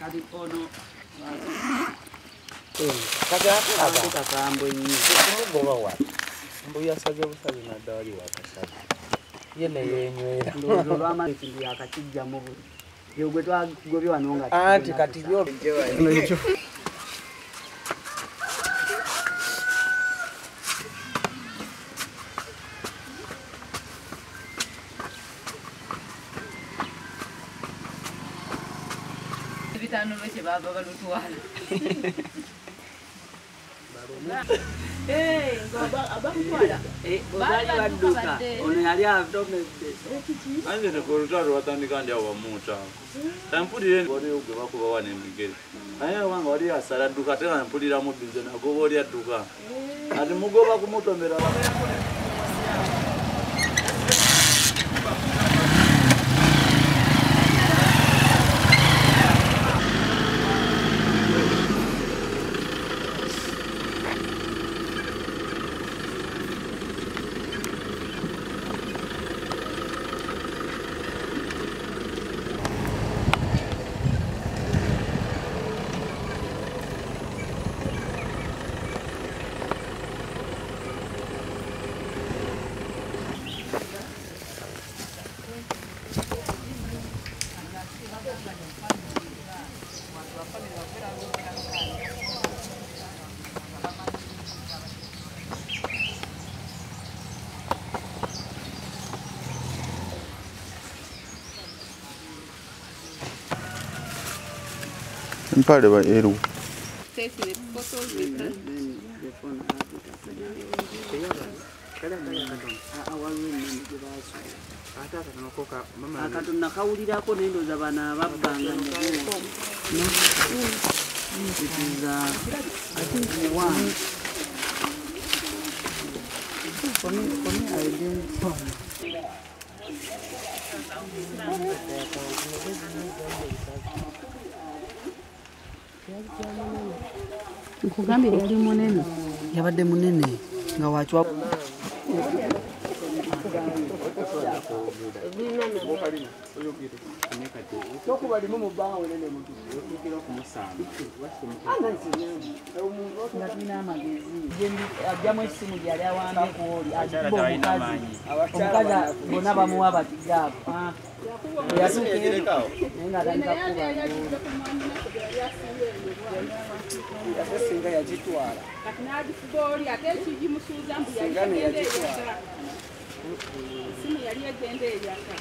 Kati ono kati ate kakambwe nnyo. Kumugoba wa? Mbu yasaze obusazi n'adda wali wakasaze. Ye ne yeenywera. Ndowooza olw'amaanyi ekintu yakakijjamu buli. Gwe twagobye wano nga anti kati byo Ebitaano lwe baba balutwala. Baali badduka ono yali atomedde. Anze ne olutalo lwatandika ndi awo bamuta. Mpulira waliwo gwe bakuba wano emigere. Naye wange wali asala adduka ate nga mpulira mubbi nze nagoba oli adduka. Ati mugoba kumutomera. Empale ba eru. Take the photos with us. Akatono nakawulirako naye ndowooza bano ababbanga It is, I think one. For me, I didn't. Nkugambye yali munene, yabadde munene nga wachwa. Nga tulina amagezi. Ajjamu essimu gyali awambye ku oli, agikuba omukazi. Omukazi bonna bamuwa bati gaapu. Yatuuka naye ng'atandika kukuba. Ate singa yagitwala. Kati n'agikuba oli ate ekigimusuuza mbu yali egenda eyaka. Essimu yali egenda eyaka.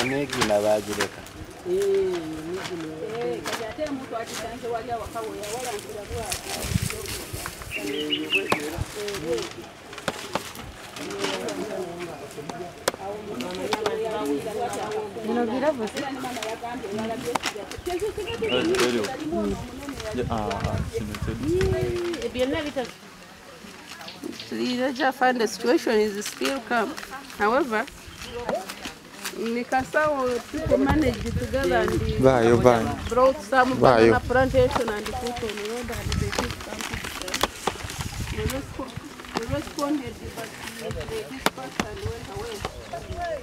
Onegina baagireka. Kati ate omuntu agisanze wali awaka we yawalankira bw'ati. The find the situation is still calm. However, Mikasao people managed together and brought some banana plantation and put on the road and they took some pictures. We responded, but they dispersed and went away.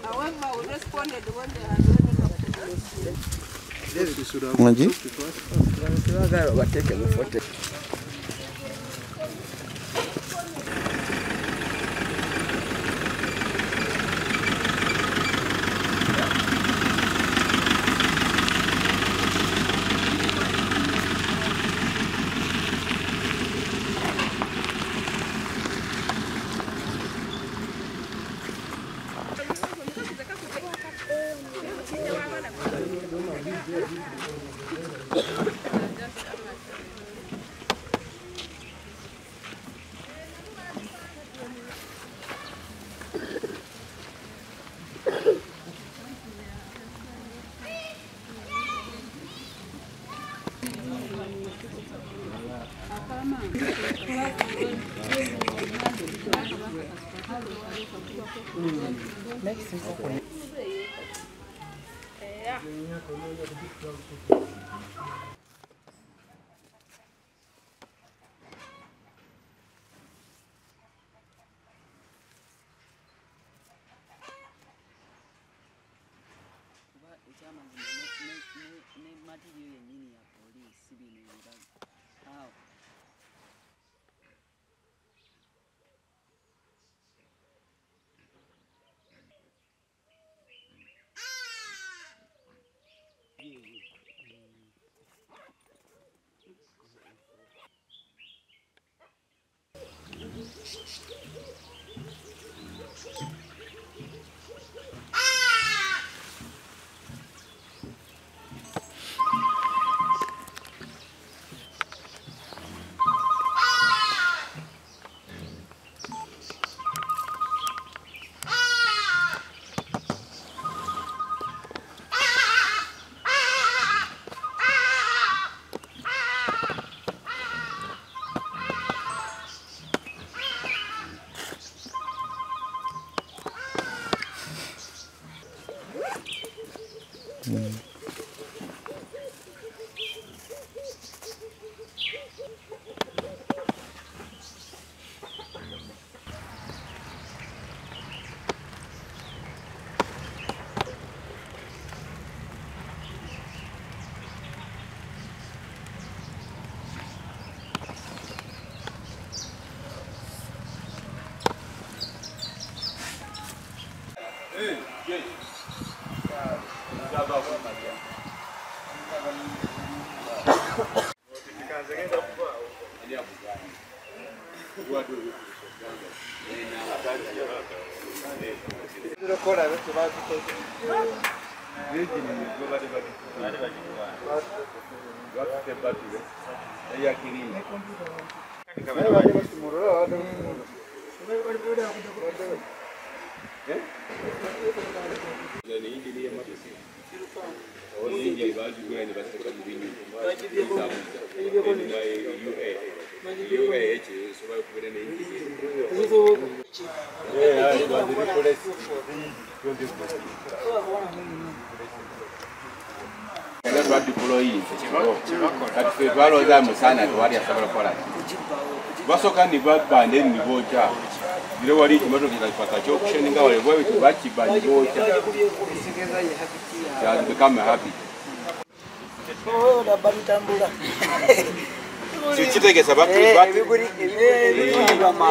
However, we responded when they had already left. Ne material yennyini ya poliisi bino ebiraga. Awo. Basoka ni babande ni boja bire wali kimoto kikapata cyo kusheninga wale bwe bakiba ni boja ya become happy. Oh da babitambula kitegesa batu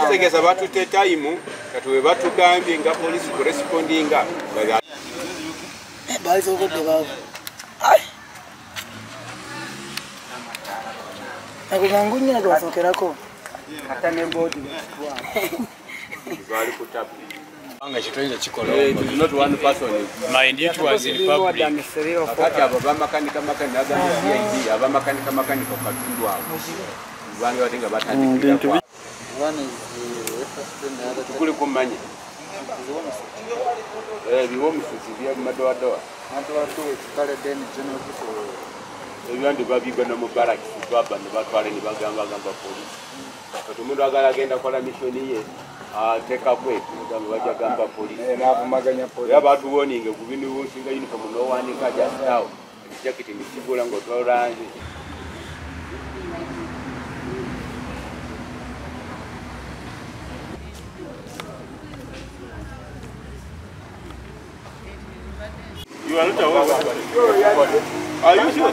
kitegesa batu te time katuwe batugambye nga police ku respondinga balizo ko de ai akumangunya lwasokerako ata ne bodi bali kutapu anga chitoyinza kikola. It is not one person. Mind it was in public. Akati abo bamakanika makanika agamba CID abamakanika makanika katundu abo bange batenga batandikira kwa one is the first and the other tukuli kumanya biwomusuzi bya madoadoa madoadoa kale then general people ebyandi babigwa no mubaraki baba ne batwale ne bagamba gamba police kati omuntu agala agenda kola mission ye ateka kwetu gamba bajja gamba police navumaganya police era batuwoninge ku bintu byosinga uniform n'owanika just now jacket nikigula ng'otwala nze. You are not aware. Are you sure?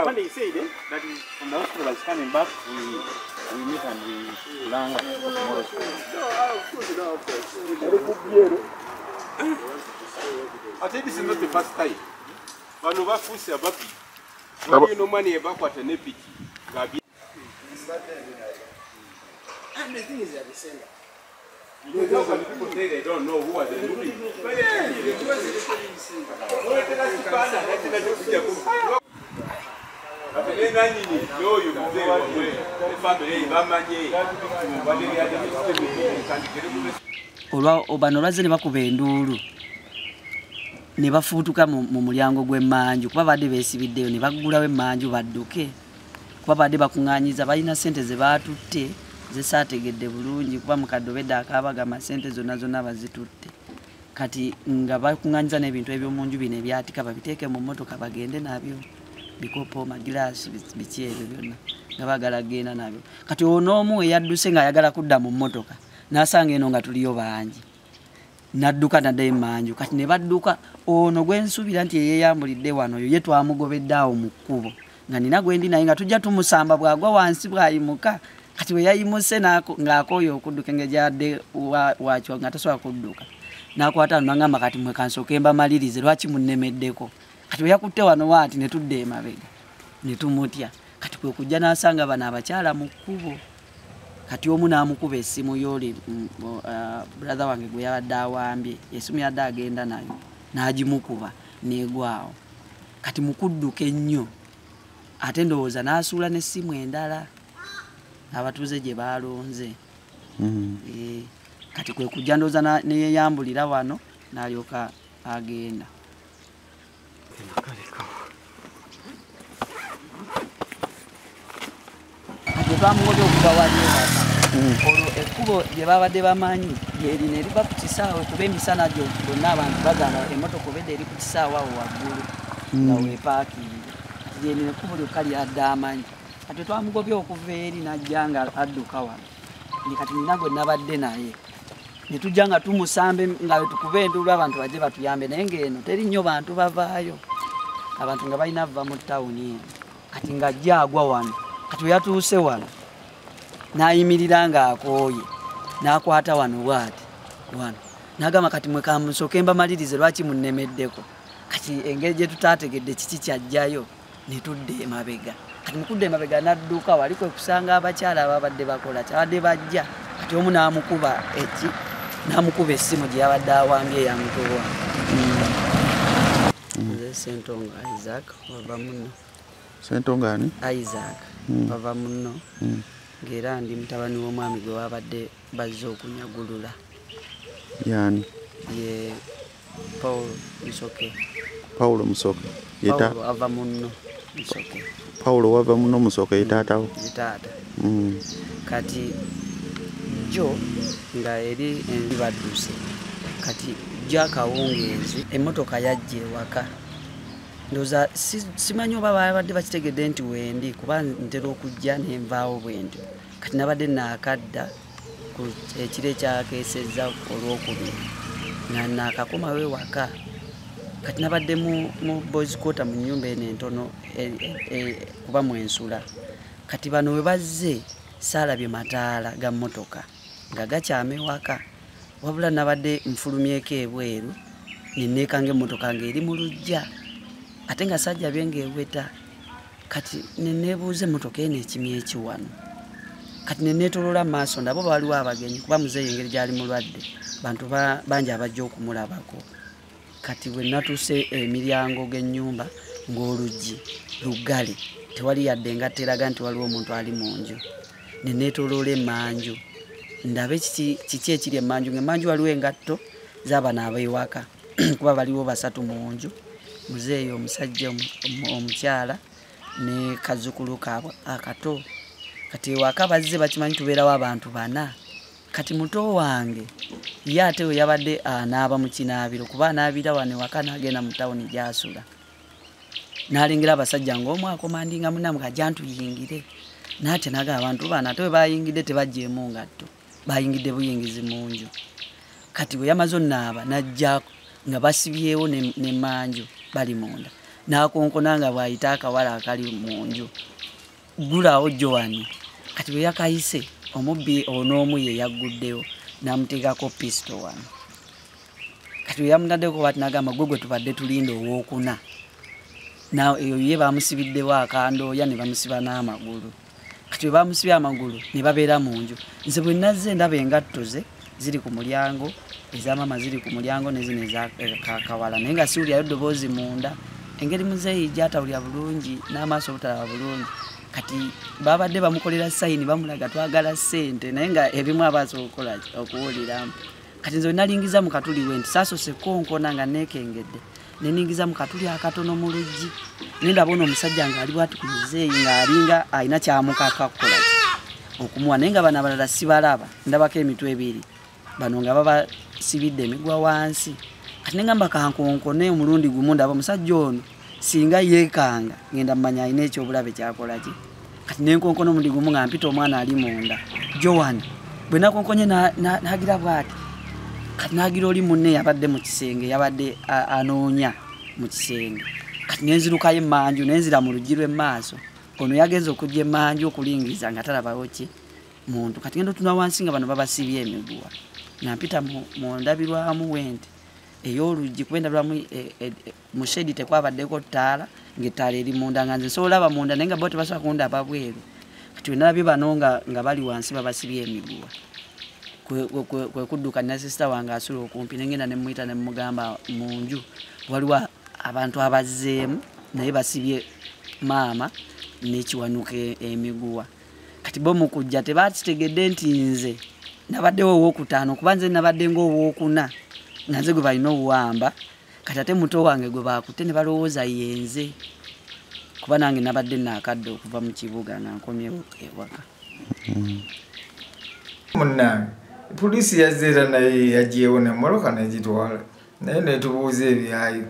When they said that from the hospital is coming back, we meet and we learn tomorrow. I think this is not the first time. Bano bafuuse ababi. Waliyo n'omwana yebakwata n'epiki. And the thing is that the same. Because some people say they don't know who are the doing. Olwa bano lwazze ne bakuba enduulu Ne bafuutuka mu mulyango gw'emmanju kuba badde beesibiddeyo ne baggulawo emmanju badduke kuba badde bakuŋŋaanyiza balina ssente ze baatutte ze saategedde bulungi kuba mukadde obedde akaabagamba ssente zonna zonna bazitutte. Kati nga bakuŋŋaanyiza n'ebintu eby'omu nju bino ebyatika babiteeke mu mmotoka bagende nabyo, bikopo, magilaasi, biki ebyo byonna nga baagala kugenda nabyo. Kati ono omu eyadduse ng'ayagala kudda mu mmotoka n'asanga eno nga tuliyo bangi, n'adduka n'addayo emmanju. Kati ne badduka ono gwe nsuubira nti yeeyambulidde wano oyo ye twamugobedde awo mu kkubo nga nina gwe ndi naye nga tujja tumusamba bw'agwa wansi bw'ayimuka. Kati bwe yayimuse ng'akooye okudduka engeri gy'adde wakyo nga tasobola kudduka, n'akwata wano n'angamba kati mmwe kansooke mbamalirize lwaki munnemeddeko. Kati bwe yakutte wano waati ne tudda emabega ne tumutya. Kati kwe kujja n'asanga bano abakyala mu kkubo. Kati omu n'amukuba essimu y'oli brother wange gwe yabadde awambye, essimu yadde agenda nayo n'agimukuba n'egwawo. Kati mu kudduka ennyo ate ndowooza n'asuula n'essimu endala abatuuze gye baalonze. Kati kwe kujja ndowooza ne yeeyambulira wano n'alyoka agenda. Kati twamugobye okuva wali ewaka. Olwo ekkubo lye babadde bamanyi lyerino eriva ku kisaawe kuba emisana gyo bonna abantu bagamba emmotoka obedde eri ku kisaawe awo waggulu nga weepaakinga. Kati lyerino ekkubo lyokka lyadde amanyi. Kati twamugobye okuva eri n'ajja nga adduka wano. Kati nina gwe nabadde naye ne tujja nga tumusambe nga tukuba enduulu abantu bajje batuyambe, naye ng'eno teri nnyo bantu bavaayo, abantu nga balina va mu tawuni eno. Kati ng'ajja agwa wano. Kati bwe yatuuse wano n'ayimirira ng'akooye n'akwata wano bw'ati wano n'agamba kati mwe kamusooke mbamalirize lwaki munnemeddeko. Kati engeri gye tutaategedde kiki kyajjayo ne tudda emabega. Kati mu kudda emabega n'adduka wali kwe kusanga abakyala ababadde bakola kyabadde bajja. Kati omu n'amukuba eki n'amukuba essimu gye yabadde awambye eyamutowa. Nze Ssentongo Isaac wava muno. Ssentongo ani? Isaac wava muno. Ng'era ndi mutabani w'omwami gwe babadde bazze okunyagulula. Yani? Ye Paul Musoke. Paulo Musoke. Paulo ava muno Musoke. Paulo wava muno Musoke ye taata wo? Ye taata. Kati jo nga eri enju badduse. Kati jo akawungeezi emmotoka yajja ewaka. Ndowooza simanyi oba babadde bakitegedde nti wendi kuba ntera okujja ne nvaawo bwe ntyo. Kati nabadde naakadda ku ekiro ekyakeesezza olwokubiri nga naakakomawo ewaka. Kati nabadde mu boys quarter mu nnyumba eno entono kuba mwensula. Kati bano we bazze saalabye mataala ga mmotoka nga gakyama ewaka, wabula nabadde nfulumyeko ebweru ne neekanga emmotoka ng'eri mu luggya ate nga sajjabye ng'eweta. Kati ne neebuuza emmotoka eno ekimye eki wano. Kati ne neetooloola mu maaso ndaba oba waliwo abagenyi kuba muzeeyi engeri gy'ali mulwadde bantu bangi abajja okumulabako. Kati bwe natuuse emiryango g'ennyumba ng'oluggi luggale tewali yadde engatto eraga nti waliwo omuntu ali mu nju. Ne neetooloola emmanju ndabe kiki ekiri emmanju, ng'emmanju waliwo engatto z'abano ab'ewaka kuba baliwo basatu mu nju, muzeeyi omusajja omukyala ne kazzukulu kaabwe akato. Kati ewaka bazze bakimanyi tubeerawo abantu bana. Kati muto wange ye ate we yabadde anaaba mu kinaabiro kuba anaabira wano ewaka n'agenda mu tawuni gy'asula. N'alengera abasajja ng'omu akomandinga munnamu kajja ntuyingire. N'atya n'agamba abantu bano ate we bayingidde tebaggyeemu ngatto, bayingidde buyingizi mu nju. Kati bwe yamaze onnaaba n'ajja nga basibyewo n'emmanju bali munda. N'akonkona nga bw'ayita akawala akali mu nju, ggulawo Joan. Kati bwe yakayise omubbi on'omu ye yagguddewo n'amuteekako pisito wano. Kati bwe yamutaddeko bw'ati n'agamba gwe gwe tubadde tulinda owookuna. Eyo ye bamusibiddewo akandooya ne bamusiba n'amagulu. Kati bwe bamusibye amagulu ne babeera mu nju. Nze bwe nazze ndaba engatto ze ziri ku mulyango, eza maama ziri ku mulyango ne zino eza kakawala, naye nga siwulirayo ddoboozi munda. Engeri muzeeyi gy'atawulira bulungi n'amaaso obutalaba bulungi. Kati babadde bamukolera sayini bamulaga twagala ssente, naye nga ebimu aba asobola okuwuliramu. Kati nze bwe nalingiza mu katuli we nti saasoose konkona nga neekengedde, Neningiza mu katuli akatono mu luggi. Nenda bona omusajja ng'ali bw'ati ku muzeeyi ng'alinga alina kyamukaka kukola okumuwa, naye nga bano abalala sibalaba, ndabako emitwe ebiri bano nga babasibidde emigwa wansi. Kati ne ngamba kankonkone omulundi gumu ndaba omusajja ono singa yeekanga ngenda mmanya alina ekyobulabe kyakola ki. Kati ne nkonkona omulundi gumu nga mpita omwana ali munda Joan, bwe nakonkonye nagira bw'ati, kati nagira oli munne yabadde mu kisenge, yabadde anoonya mu kisenge. Kati nenzirukayo emmanju, nenzira mu luggi lw'emmaaso. Ono yagenze okujja emmanju okulingiza nga talabawo ki muntu. Kati ngenda otunula wansi nga bano babasibye emiguwa, nga mpita mu ndabirwamu wente ey'oluggi, kuba endabirwamu mu shedi tekwabaddeko ttaala, ng'ettaala eri munda, nga nze nsobola olaba munda naye nga bo tebasobola kundaba bweru. Kati we nalabye bano nga bali wansi babasibye emiguwa, kwe kudduka nina sisita wange asula okumpi, ne ngenda ne mmuyita ne mmugamba mu nju waliwo abantu abazzeemu naye basibye maama n'ekiwanuka emiguwa. Kati bo mu kujja tebakitegedde nti nze nabaddewo owookutaano, kuba nze nabadde ng'owookuna nga nze gwe balina obuwamba. Kati ate muto wange gwe baakutte ne balowooza ye nze, kuba nange nabadde naakadde okuva mu kibuga nga nkomyewo ewaka. Munnange poliisi yazze era naye yaggyewo n'emmotoka n'egitwala, naye netubuuza ebyayo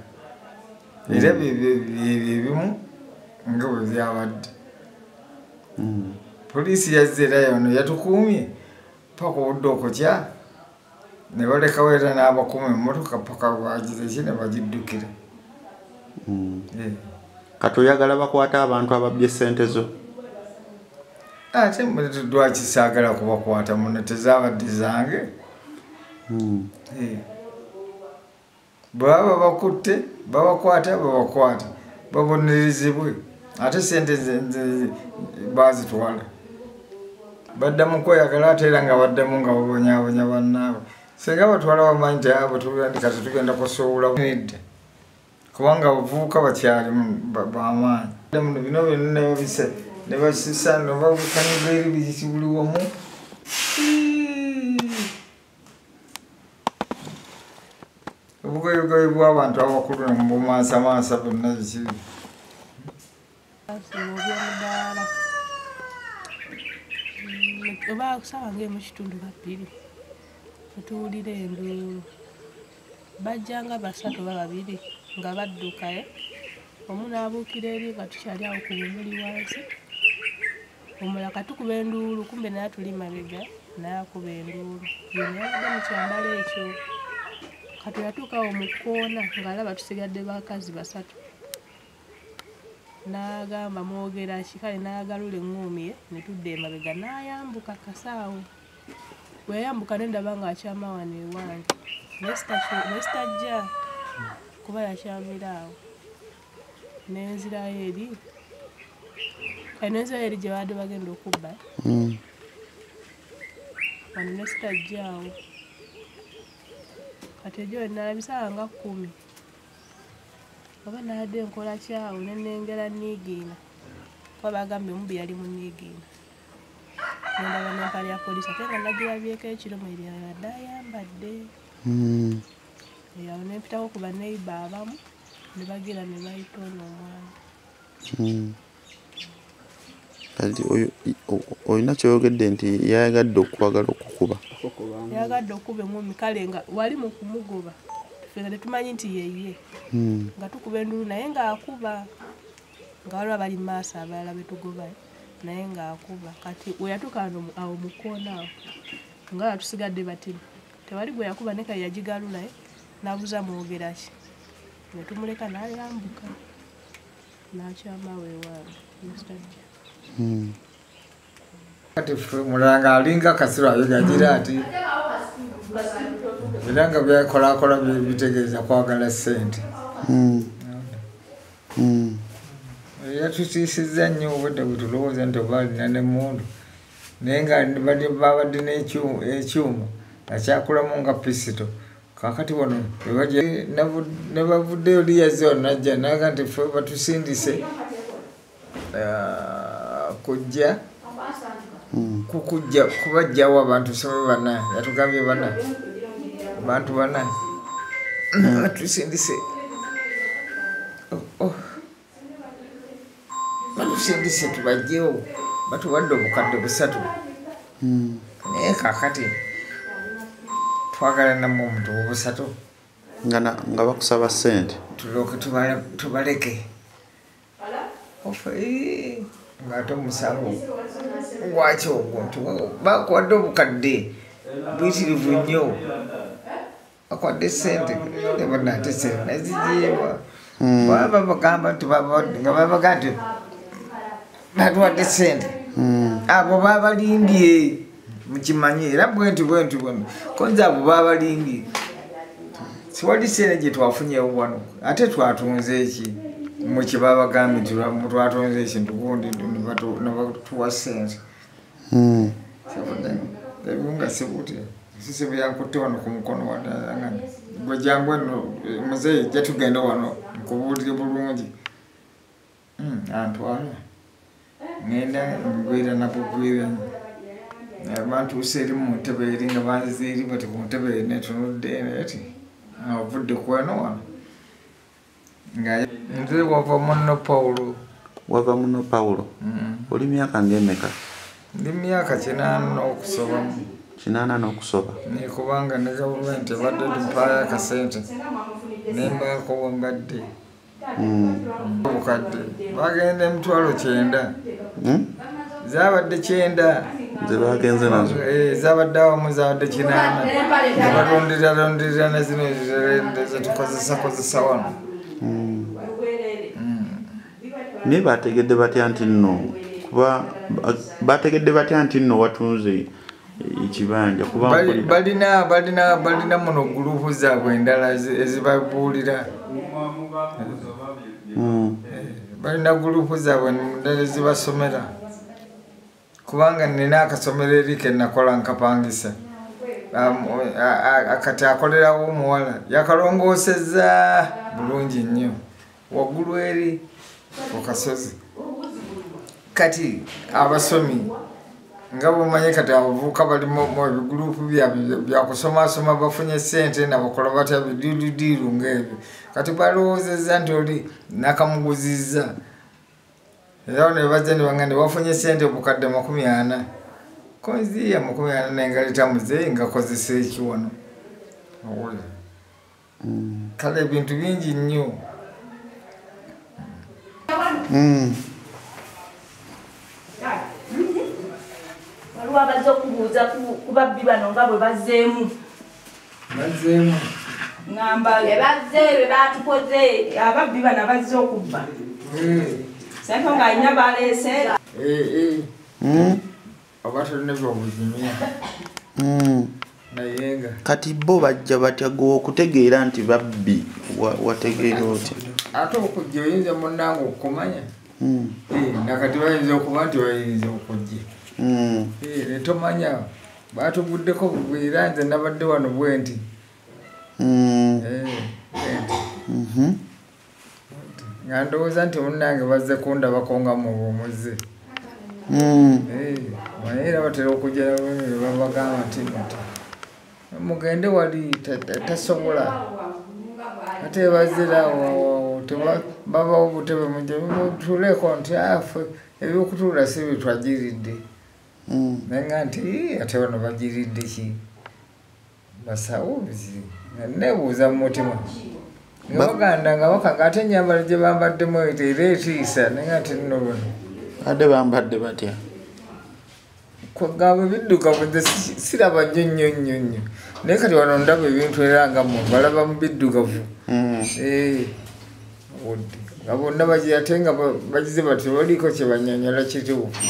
era byebyo ebimu nga bwe byabadde. Poliisi yazze era yono yatukuumye paka obudde okukya, ne balekawo era n'abakuuma emmotoka paka bagize ki ne bagiddukira. Kati oyagala bakwate abantu ababbye ssente zo? Ate lwaki saagala kubakwata muno, tezaabadde zange. Bwe baba bakutte babakwata, babakwata babonerezebwe, ate ssente baazitwala. Baddamu kweyagala ate era nga baddamu nga babonyaabonya bannaabwe. Singa batwala bamanyi nti abo kati tugenda kusuubula nedda, kubanga abavubuka bakyali b'amaanyi. Bino byonna ne babisa ne basisa ne babikanyuga eri biki buli wamu. Obugoyegoye bw'abantu abakulu ne bumansamansa bonna biki. Oba kusaba ng'emu kitundu babiri tuwulira enduulu, bajjanga basatu oba babiri nga badduka, omu n'abuukira eri nga tukyali awo ku bumuli wansi, omulala katukuba enduulu, kumbe naye tuli mabega naye akuba enduulu, ye naye abadde mu kyambalo ekyo. Kati yatuuka awo mu kkoona ng'alaba tusigadde bakazi basatu, n'agamba mwogera ki, kale n'agalula eŋŋumi ye ne tudda emabega n'ayambuka kasaawo. Bwe yayambuka ne ndaba ng'akyama wano ewange, naye sitajja kuba yakyamira awo. Nenzirayo eri, kale nenzirayo eri gye babadde bagenda okubba, wano ne sitajja awo. Kati egyo nalabisaawa nga 10 oba nabadde nkola ki awo ne nnengera nniigiina, kuba baagambye omubbi yali mu nniigiina. Nendaba n'empale ya poliisi ate nga nagirabyeko ekiro mweri yabadde ayambadde. Awo ne mpitako ku baneighbour abamu ne bagira ne bayita ono omwana. Kati olina ky'oyogedde nti yayagadde okwagala okukuba? Yayagadde okukuba eŋŋumi, kale nga wali mu kumugoba ffe nga tetumanyi nti ye ye, nga tukuba enduulu naye ng'akuba, nga waliwo abali mu maaso abalala be tugoba naye ng'akuba. Kati we yatuuka awo mu kkoona awo nga tusigadde batini, tewali gwe yakuba naye kale yagigalula n'abuuza mwogera ki, ne tumuleka n'ayambuka n'akyama awo ewange ne sitajja. Kati mulala ng'alinga kasiru ayogagira ati era nga byakolakola bitegeeza kwagala ssente. Yatutiisizza nnyo obudde bwe tulowooza nti oba alina n'emmundu, naye nga babadde n'ekyuma akyakulamu nga pisito. Kaakati wano ne bavuddeyo oli yazze wano najja n'agamba nti ffe batusindise kujja kukujja kubajjawo abantu some bana, yatugambye bana abantu bana batusindise. Batusindise tubajjewo, batuwadde obukadde 3. Naye kaakati twagala nammwe omuntu obusatu. Nga bakusaba ssente. Tulooke tubaleke. Ng'ate omusalo gwaki ogwo nti bakuwadde obukadde buyitirivu nnyo. Bakuwadde ssente, ate ssente naziggyeewa. Baba bagamba nti nga babaga nti batuwadde ssente. Abo babalimbye mukimanyi era bwenti bwenti bwenti. Konza abo babalimbye. Siwali ssente gye twafunyeewo wano ate twatunze eki? Mmwe kye babagambye nti twatunze ekintu gundi ne batuwa ssente. Nga sibuti. Sisi byankutte wano ku mukono wano gwe jangu eno muzeeyi jja tugenda wano nkubuulire bulungi. Antwala ngenda ngwira nabugwira bantuuse eri mu ntebe eri nga banziza eri bati ku ntebe netunudde eti ovudde ku eno wano nga nze wava munno Pawulo. Wava munno Pawulo? Oli myaka ng'emeka? Ndi myaka 8 n'okusobamu. 8 n'okusoba. Ni kubanga ne gavumenti ebadde tumpaayo akasente ne mbaako we mbadde. Obukadde bagenda 90,000. Zaabadde 90. Ze bagenze nazo. Zaabadde awamu zaabadde 8. Ne balonderera ne zino zetukozesa wano. Naye bategedde batya nti nno kuba bategedde batya nti nno watunze ekibanja kuba balina muno gulupu zaabwe endala ezibabuulira. Balina gulupu zaabwe endala ezibasomera. Kubanga nina akasomero eri ke nakola nkapangisa. Kati akolerawo omuwala yakalongoosezza bulungi nnyo waggulu eri ku kasozi. Kati abasomi nga bw'omanyi kati abavubuka bali mu bigurupu byabwe byakusomasoma bafunye ssente nabakola batya bidiirudiiru ng'ebyo. Kati balowoozezza nti oli nakamuguzizza. Era ne bajja ne bagamba bafunye ssente obukadde 40. Konziya 40 n'engaleeta muzeeyi ngakozesa eki wano. Kale ebintu bingi nnyo. Waliwo abazze okubuuza ku babbi bano nga bwe bazzeemu. Bazzeemu. Ngamba bye bazze bye baatukoze ababbi bano abazze okubba. Sente ng'alina baleese. Oba tolina by'obuzimya. Naye nga. Kati bo bajja batya gwe okutegeera nti babbi wategeera otya? Ate okujja oyinza munnange okukumanya. Nakati bayinza okuba nti bayinza okujja. Ne tomanya batuguddeko era nze nabadde wano bwe nti. Nga ndowooza nti munnange bazze kundabako nga mubuumuze. Naye era batera okujja ne babagamba nti mugende wali tasobola. Ate bazira babawo obutebe mujje mutuuleko nti afe ebyokutuula si bye twagiridde. Naye nga nti ate bano bagiridde ki? Basawo bizibu. Neebuuza mu mutima. Nga baganda nga bakanga ate ennyambala gye bambaddemu era etiisa naye nga nti nno bano. Ate bambadde batya? Kwegamba ebiddugavu nze siraba nnyo nnyo nnyo nnyo. Naye kati wano ndaba ebintu era nga mmwe balaba mu biddugavu. Nga bonna bagira ate nga bagize bati baliko kye bannyonnyola kituufu.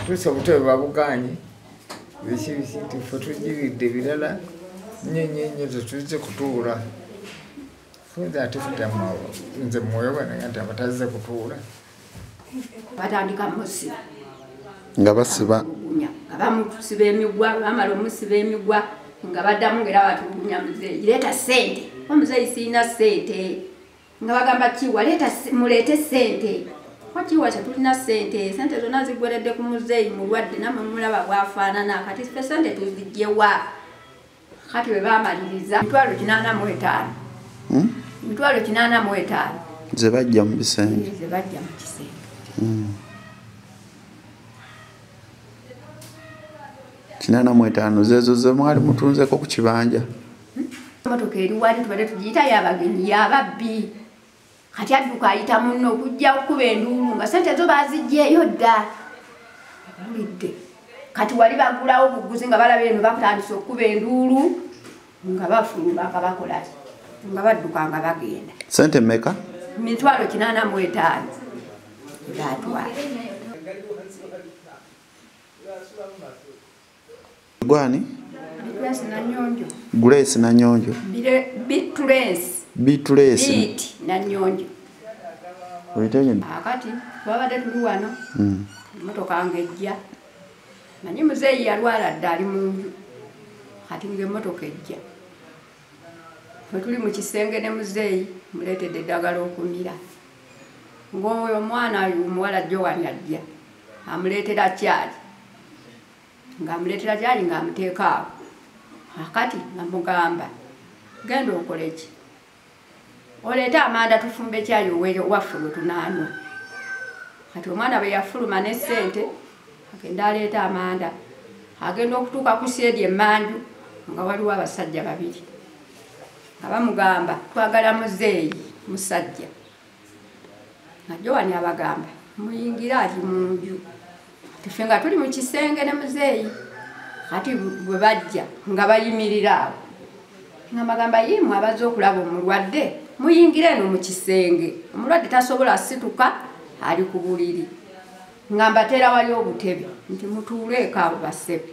Tuusa obutebe babugaanye biki biki nti ffe tugiridde birala nnyo nnyo nnyo tetuzze kutuula. Nze ate nze mwoyo gwange nti abatazze kutuula. Batandika musiba. Nga basiba. Nga bamusiba emigwa, bamala omusiba emigwa nga baddamu ng'era batulugunya muzeeyi. Leeta ssente. Omuzeeyi sirina ssente. Nga bagamba kiwa leeta muleete ssente. Kiwa tetulina ssente. Ssente zonna ziggweredde ku muzeeyi mulwadde nammwe mulaba bw'afaanana. Kati ffe ssente tuziggye wa? Kati bwe baamaliriza 885. 885. Ze bajja mu bisenge. Ze bajja mu kisenge. 85 zezo ze mwali mutunzeko ku kibanja. Motoka eri wali tubadde tugiyita y'abagenyi y'ababbi. Kati adduka ayita munno okujja okukuba enduulu nga ssente zo baziggyeyo dda. Owulidde. Kati wali bagulawo obuguzi nga balaba eno bakutandise okukuba enduulu nga bafuluma nga bakola ki? Nga badduka nga bagenda. Ssente mmeka? 885 batwala. Gwani? Grace Nanyonjo. Grace Nanyonjo. Bitrace. Bitrace. Bit Nanyonjo. Oyitenye. Akati twabadde tuli wano. Emmotoka ng'ejja. Manyi muzeeyi yalwala dda ali mu nju. Kati ng'emmotoka ejja. Ffe tuli mu kisenge ne muzeeyi muleetedde eddagala okumira. Ng'oyo omwana omuwala Joan ajja. Amuleetera kyali. Ng'amuleetera kyali ng'amuteeka awo. Akati nga mugamba genda okole ki? Oleete amanda tufumbe kyayi owaffe gwe tunaanywa. Kati omwana bwe yafuluma ne ssente agenda aleeta amanda. Agenda okutuuka ku seedi emmanju nga waliwo abasajja babiri. Nga bamugamba twagala muzeeyi musajja. Nga Joan abagamba muyingire ali mu nju. Ffe nga tuli mu kisenge ne muzeeyi. Kati bwe bajja nga bayimirira awo. Nga bagamba yimwe abazze okulaba omulwadde muyingire eno mu kisenge. Omulwadde tasobola situka ali ku buliri. Nga mbateera wali obutebe nti mutuuleeko abo bassebe.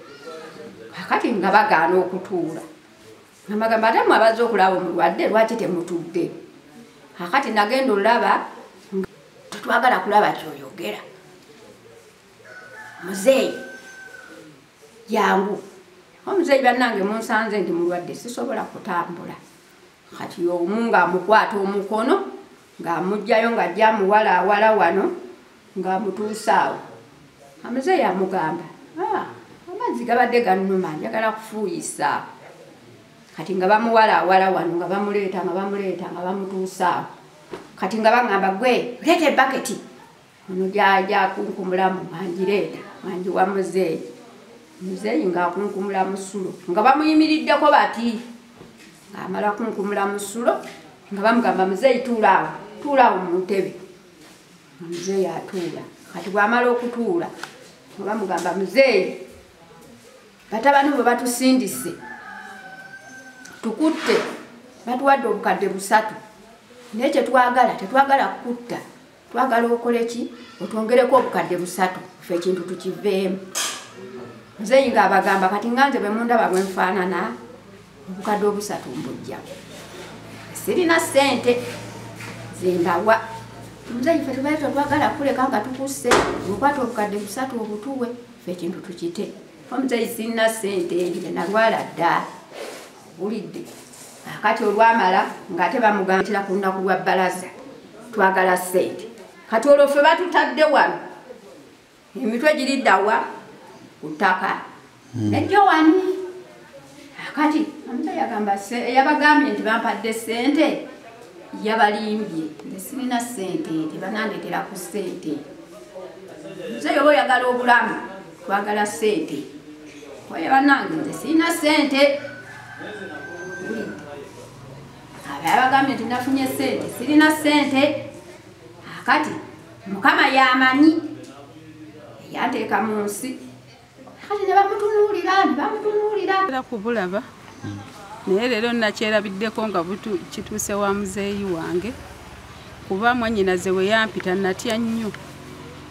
Kakati nga bagaana okutuula. Nga bagamba ate mmwe abazze okulaba omulwadde lwaki temutudde? Kakati nagenda olaba tetwagala kulaba ky'oyogera. Muzeeyi jangu. Omuzeeyi bannange munsanze nti mulwadde sisobola kutambula. Kati omu ng'amukwata omukono ng'amuggyayo ng'ajja amuwalaawala wano ng'amutuusa awo. Omuzeeyi amugamba amazzi gabadde gannuma njagala kufuuyisa. Kati nga bamuwalaawala wano nga bamuleeta nga bamuleeta nga bamutuusa awo. Kati nga baŋŋamba gwe leeta ebbaketi. Ono gy'ajja akunkumulamu angireeta angiwa muzeeyi. Muzeeyi ng'akunkumula musulo nga bamuyimiriddeko bati. Ng'amala kunkumula musulo nga bamugamba muzeeyi tuula awo, tuula awo mu ntebe. Muzeeyi atuula. Kati bw'amala okutuula nga bamugamba muzeeyi batabani bwe batusindise tukutte batuwadde obukadde 3 naye kye twagala tetwagala kukutta. Twagala okole ki? Otwongereko obukadde 3 ffe ekintu tukiveemu. Muzeeyi ng'abagamba kati nga nze bwe mundaba bwe nfaanana obukadde 3 mbujja. Sirina ssente zimbawa. Muzeeyi ffe tubaye tetwagala kuleka nga tukusse okwata obukadde 3 obutuwe ffe ekintu tukite. Omuzeeyi sirina ssente nze nalwala dda. Owulidde. Akati olwamala ng'ate bamugambira ku lunaku lwa bbalaza twagala ssente. Kati olwo ffe batutadde wano emitwe giridda wa ku ttaka. Ne Joan akati omuzeeyi agamba yabagambye nti bampadde ssente yabalimbye nze sirina ssente tebanandeetera ku ssente. Muzeeyi oba oyagala obulamu twagala ssente. Oye bannange nze sirina ssente. Abagambye nti nafunye ssente sirina ssente. Akati Mukama y'amanyi yanteeka mu nsi. Kati ne bamutunuulira ne bamutunuulira. Era kubulaba naye leero nakyerabiddeko nga kituuse wa muzeeyi wange kuba mwannyinaze we yampita natya nnyo.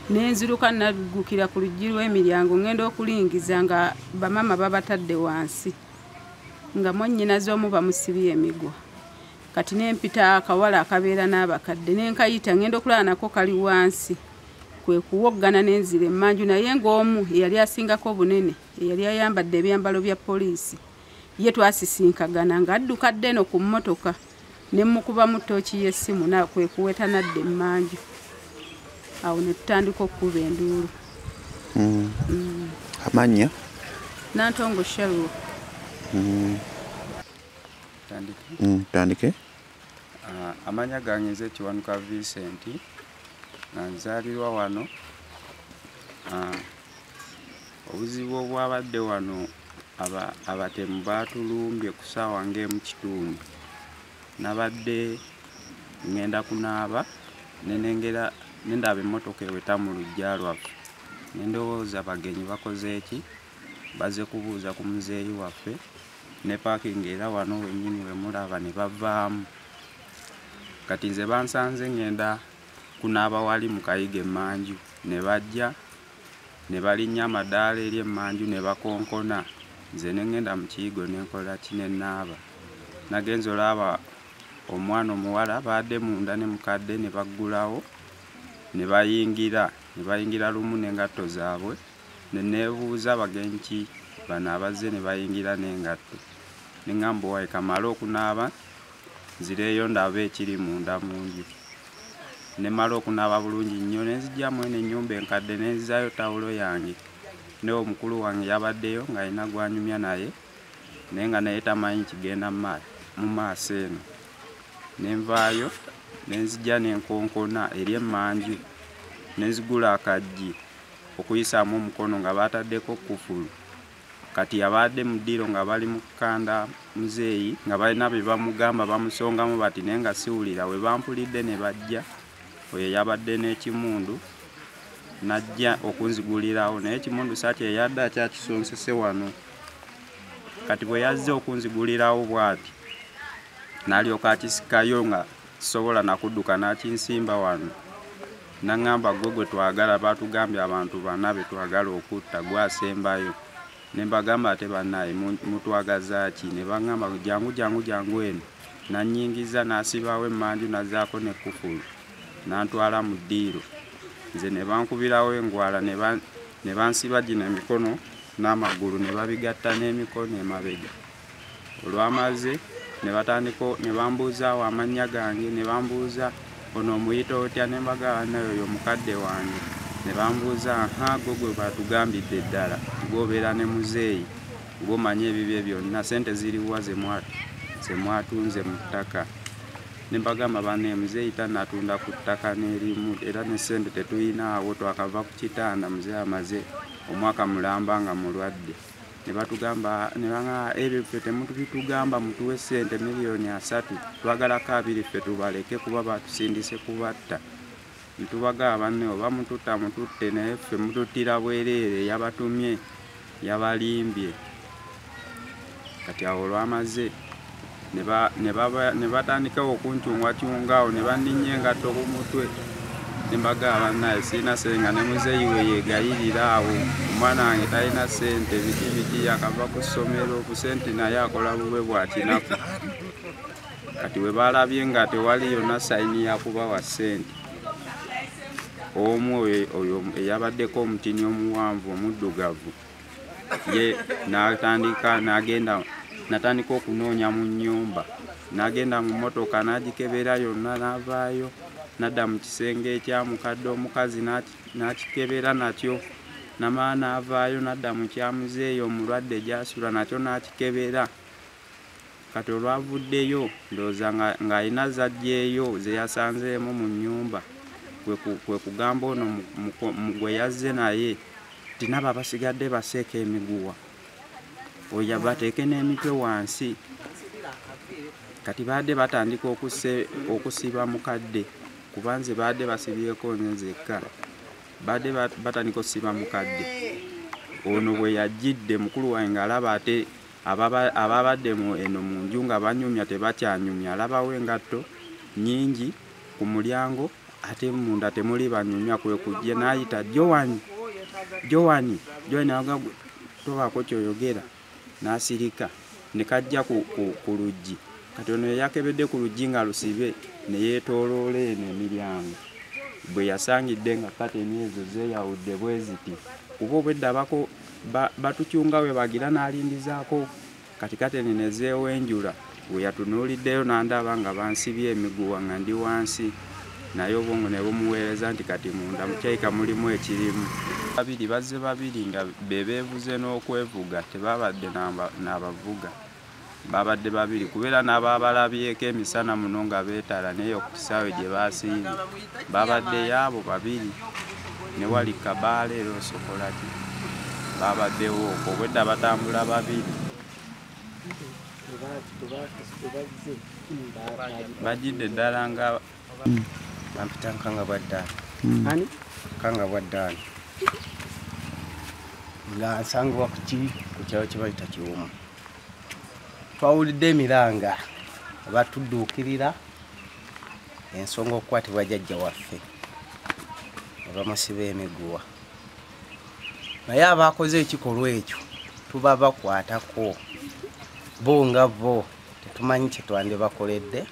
Nenziruka naggukira ku luggi lw'emiryango ngenda okulingiza nga bamaama babatadde wansi nga mwannyinaze omu bamusibye emigwa. Kati nempita akawala akabeera n'abakadde nenkayita ngenda okulaba nako kali wansi kwe kuwoggana n'enzira emmanju naye ng'omu eyali asingako obunene eyali ayambadde ebyambalo bya poliisi ye twasisinkagana ng'adduka dda eno ku mmotoka ne mmukubamu ttooki y'essimu kwe kuweta nadda emmanju. Awo ne tutandika okukuba enduulu. Amannya? Nantongo Shalwa. Tandike. Amanya gange nze Kiwanuka Vincent, nga nzaalirwa wano. Obuzibu obwabadde wano, abatemu baatulumbye ku ssaawa ng'emu kitundu. Nabadde ngenda kunaaba ne nengera ne ndaba emmotoka eweta mu luggya lwaffe, ne ndowooza bagenyi bakoze ki, bazze kubuuza ku muzeeyi waffe, ne paakingi era wano wennyini we mulaba ne bavaamu. Kati nze bansanze ngenda kunaaba wali mu kayiga emmanju, ne bajja ne balinnya amadaala eri emmanju ne bakonkona. Nze ne ngenda mu kiyigo ne nkola ki, ne naaba. Nagenze olaba omwana omuwala baadde munda ne mukadde ne baggulawo ne bayingira lumu n'engatto zaabwe. Ne neebuuza bagenyi ki bano abazze ne bayingira n'engatto. Ne ŋŋamba owaye kamale okunaaba nzireeyo ndabe ekiri munda mu nju. Ne mmala okunaaba bulungi nnyo ne nzigyamu eno ennyumba enkadde ne nzizaayo tawulo yange. Ne omukulu wange yabaddeyo ng'alina gw'anyumya naye, naye nga naye tamanyi kigenda mu maaso eno. Ne nvaayo ne nzija ne nkonkona eri emmanju, ne nzigula akaggi okuyisaamu omukono nga baataddeko kkufulu. Kati abadde mu ddiiro nga bali mu kukanda muzeeyi nga balina bye bamugamba bamusongamu bati, naye nga siwulira. We bampulidde ne bajja, oyo yabadde n'ekimundu n'ajja okunzigulirawo, naye ekimundu saaki eyadde akyakisonsese wano. Kati bwe yazze okunzigulirawo bw'ati n'alyoka akisikayo nga sisobola nakudduka n'akinsimba wano. N'aŋŋamba ggwe gwe twagala, baatugambye abantu bana be twagala okutta, gwasembayo. Ne mbagamba ate bannaye mutwagaza ki? Ne baŋŋamba jangu jangu jangu eno. N'annyingiza n'asibawo emmanju n'azzaako ne kkufulu n'antwala mu ddiiro. Nze ne bankubirawo engwala ne bansiba gino emikono n'amagulu ne babigatta n'emikono emabega. Olwamaze ne batandika ne bambuuzaawo amannya gange, ne bambuuza ono omuyita otya, ne mbagamba naye oyo mukadde wange. Ne bambuuza aha gwe gwe batugambidde ddala, gw'obeera ne muzeeyi, gw'omanyi ebibye byonna, ssente ziriwa ze mwatunze mu ttaka. Ne mbagamba banne muzeeyi tannatunda ku ttaka n'erimu, era ne ssente tetuyinaawo, twakava ku kitanda, muzeeyi amaze omwaka mulamba nga mulwadde. Ne batugamba ne baŋŋamba ebyo ffe temutubitugamba, mutuwe ssente 3 million, twagalako 2 ffe tubaleke kuba batusindise kubatta. Ntubagamba banne oba mututta mututte, naye ffe mututtira bwereere, yabatumye yabalimbye. Kati awo olwamaze ne batandikawo okuncungwacunga awo ne banninnya engatto ku mutwe. Ne mbagamba bannaye sirina ssente, nga ne muzeeyi we yeegayirira awo, omwana wange talina ssente biki biki, yakava ku ssomero ku ssente naye akola bubwe bwa kinaku. Kati we baalabye nga tewali yonna sayini ya kubawa ssente, omu oyo eyabaddeko omutini omuwanvu omuddugavu ye n'atandika n'agenda n'atandika okunoonya mu nnyumba, n'agenda mu mmotoka n'agikebera yonna, n'avaayo n'adda mu kisenge ekya mukadde omukazi n'akikebera nakyo, namala n'avaayo n'adda mu kya muzeeyi omulwadde gy'asula nakyo n'akikebera. Kati olwavuddeyo ndowooza ng'alina z'aggyeeyo ze yasanzeemu mu nnyumba, kwe kugamba ono gwe yazze naye nti nabo abasigadde baseeko emiguwa, oyo bateeke n'emitwe wansi. Kati baadde batandika okusiba mukadde, kuba nze baadde basibyeko nze nzekka, baadde batandika okusiba mukadde. Ono bwe yajjidde mukulu wange ng'alaba ate ababadde eno mu nju nga banyumya tebakyanyumya, alabawo engatto nnyingi ku mulyango ate munda temuli banyumya. Kwe kujja n'ayita Joan, Joan, Joan, n'agamba tobaako ky'oyogera, n'asirika. Ne kajja ku luggi. Kati ono eyakebedde ku luggi nga lusibe ne yeetooloola eno emiryango, bwe yasangidde nga kateni ezo zeeyawudde bwe ziti, kuba obwedda batukyunga we bagira n'alindizaako. Kati kateni ne zeewenjula, we yatunuuliddeyo n'andaba nga bansibye emiguwa nga ndi wansi, naye obwongo ne bumuweereza nti kati munda mukyayika mulimu ekirimu. Babiri bazze babiri nga be beevuze n'okwevuga, tebabadde n'abavuga. Babadde babiri kubeera n'ababalabyeko emisana muno nga beetala naye ku kisaawe gye basiibye babadde yaabo babiri ne wali kabaala era osokola ki babaddewo okwo obwedda batambula babiri. Bajjidde ddala nga bampita Nkanga Bwaddaani. Ani? Nkanga Bwaddaani. Nga nsangibwa ku kyalo kye bayita Kiwumu. Twawulidde emiranga batudduukirira ensonga okukwatibwa jjajja waffe ne bamusiba emiguwa. Naye abaakoze ekikolwa ekyo tuba bakwatako bo nga bo tetumanyi kye twandibakoledde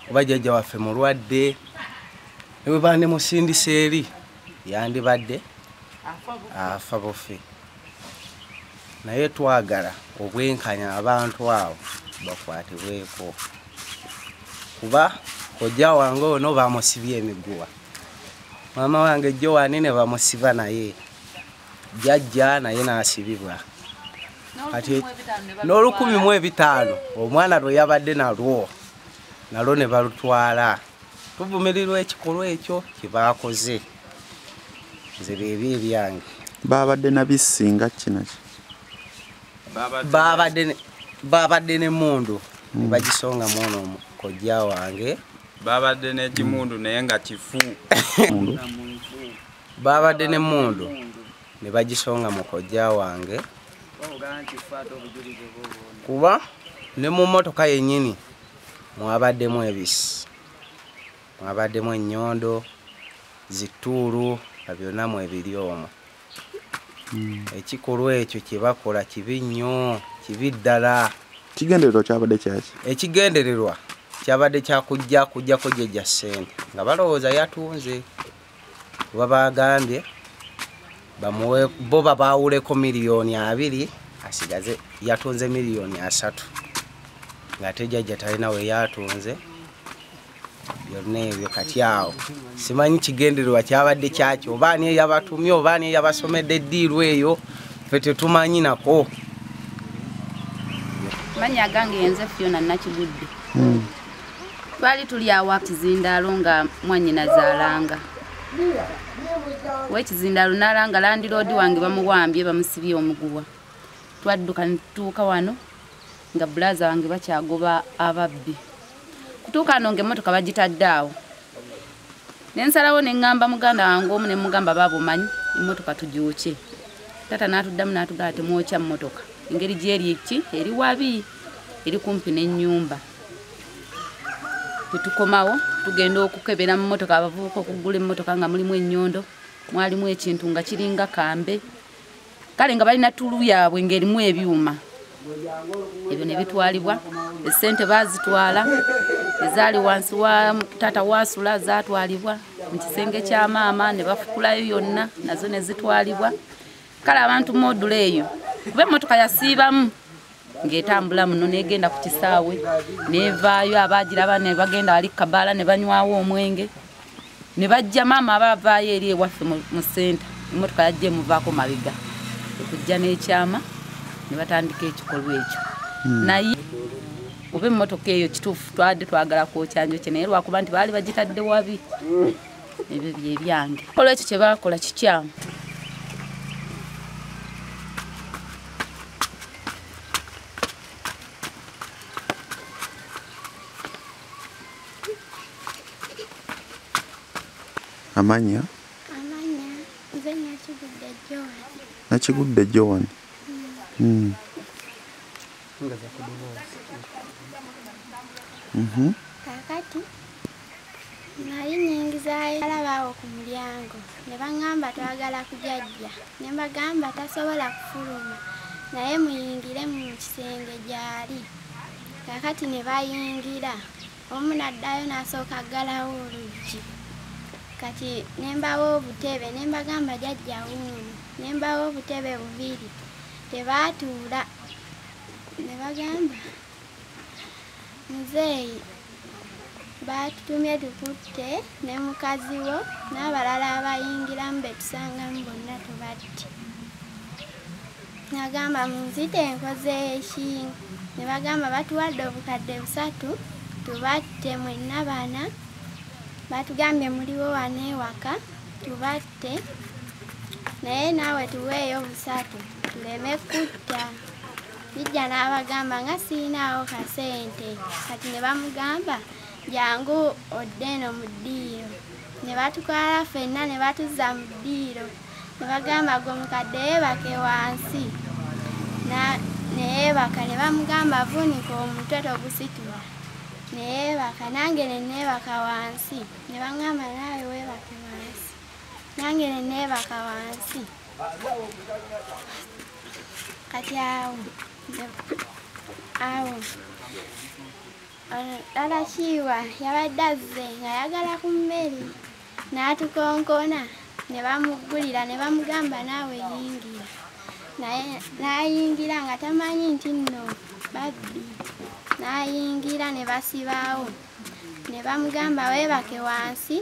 kuba jjajja waffe mulwadde ne bwe bandimusindisa eri yandibadde afa bufi. Naye twagala obwenkanya abantu abo bakwatibweko kuba kojja wange ono bamusibye emiguwa, maama wange Joan ne bamusiba naye, jjajja naye n'asibibwa. Kati n'1500 omwana lwe yabadde nalwo nalwo ne balutwala. Tuvumirirwa ekikolwa ekyo kye baakoze. Nze byebyo ebyange. Babadde na bisinga kinaki? Babadde n'emmundu ne bagisonga mwono kojja wange. Babadde n'ekimundu naye nga kifu. Babadde n'emmundu ne bagisonga mu kojja wange kuba ne mu mmotoka yennyini mwabaddemu ebisi, mwabaddemu ennyondo, zittuulu nga byonna mwebiri omwo. Ekikolwa ekyo kye bakola kibi nnyo, kibi ddala. Ekigendererwa kyabadde kyaki? Ekigendererwa kyabadde kya kujjako jjajja ssente nga balowooza yatunze kuba bagambye bamuwe bo babaawuleko 20,000,000 asigaze yatunze 3,000,000 ng'ate jjajja talina we yatunze byonna ebyo. Kati awo simanyi kigendererwa kyabadde kyaki, oba ani eyabatumye oba ani eyabasomedde eddiiru eyo ffe tetumanyi nako. Mannya agange yenze Fiona Nakigudde. Twali tuli awo kizindaalo nga mwannyinaze alanga. Wekizindaalo n'alanga landiroodi wange bamuwambye bamusibye omuguwa. Twadduka ne tutuuka wano nga bbulaaza wange bakyagoba ababbi. Kutuuka wano ng'emmotoka bagitadde awo. Ne nsalawo ne ŋŋamba muganda wange omu ne mugamba baaba omanyi emmotoka tugyokye. Taata n'atuddamu n'atugamba temwokya mmotoka. Engeri gy'eri ki eri wabi eri kumpi n'ennyumba. Tetukomawo tugenda okukebera mu mmotoka abavubuka okugula emmotoka nga mulimu ennyondo, mwalimu ekintu nga kiringa kambe. Kale nga balina ttulu yaabwe ng'erimu ebyuma. Ebyo ne bitwalibwa, essente baazitwala, ezaali wansi wa taata waasula zaatwalibwa, mu kisenge kya maama ne bafukulayo yonna nazo ne zitwalibwa. Kale abantu modula eyo kuba emmotoka yasiibamu ng'etambula muno n'egenda ku kisaawe n'evaayo abaagiraba ne bagenda wali kabaala ne banywawo omwenge ne bajja maama aba avaayo eri ewaffe mu ssenta emmotoka yajja emuvaako mabega okujja n'ekyama ne batandika ekikolwa ekyo. Naye oba emmotoka eyo kituufu twadde twagala kwokya njokye naye lwakuba nti baali bagitadde wabi. Ebyo bye byange. Ekikolwa ekyo kye baakola kikyamu. Amanya? Amanya, nze Nakigudde Joan. Nakigudde Joan. Kaakati nali nnyingizaayo alabaawo ku mulyango ne baŋŋamba twagala kujajja ne mbagamba tasobola kufuluma naye muyingire mu kisenge gy'ali. Kaakati ne bayingira omu n'addayo n'asooka aggalawo oluggi. Kati ne mbawa obutebe ne mbagamba jjajja wuuno ne mbawa obutebe bubiri tebaatuula ne bagamba muzeeyi baatutumye tukutte ne mukazi wo n'abalala abayingiramu be tusangamu bonna tubatte. Nagamba munzite nkoze ki? Ne bagamba batuwadde obukadde 3 tubatte mwenna bana. Batugambye muliwo wano ewaka tubatte, naye naawe tuweeyo 3 tuleme kutta. Bijja n'abagamba nga siinaawo kasente. Kati ne bamugamba jangu odde eno mu ddiiro. Ne batutwala ffenna ne batuzza mu ddiiro. Ne bagamba gwe mukadde yeebake wansi. Ne yeebaka ne bamugamba vuunika omutwe togusitula. Ne yeebaka nange ne neebaka wansi. Ne baŋŋamba naawe weebake wansi. Nange ne neebaka wansi. Kati awo Dada Kiwa yabadde azze ng'ayagala ku mmere n'atukonkona ne bamuggulira ne bamugamba naawe yingira. Naye n'ayingira nga tamanyi nti nno babbi. N'ayingira ne basibaawo ne bamugamba weebake wansi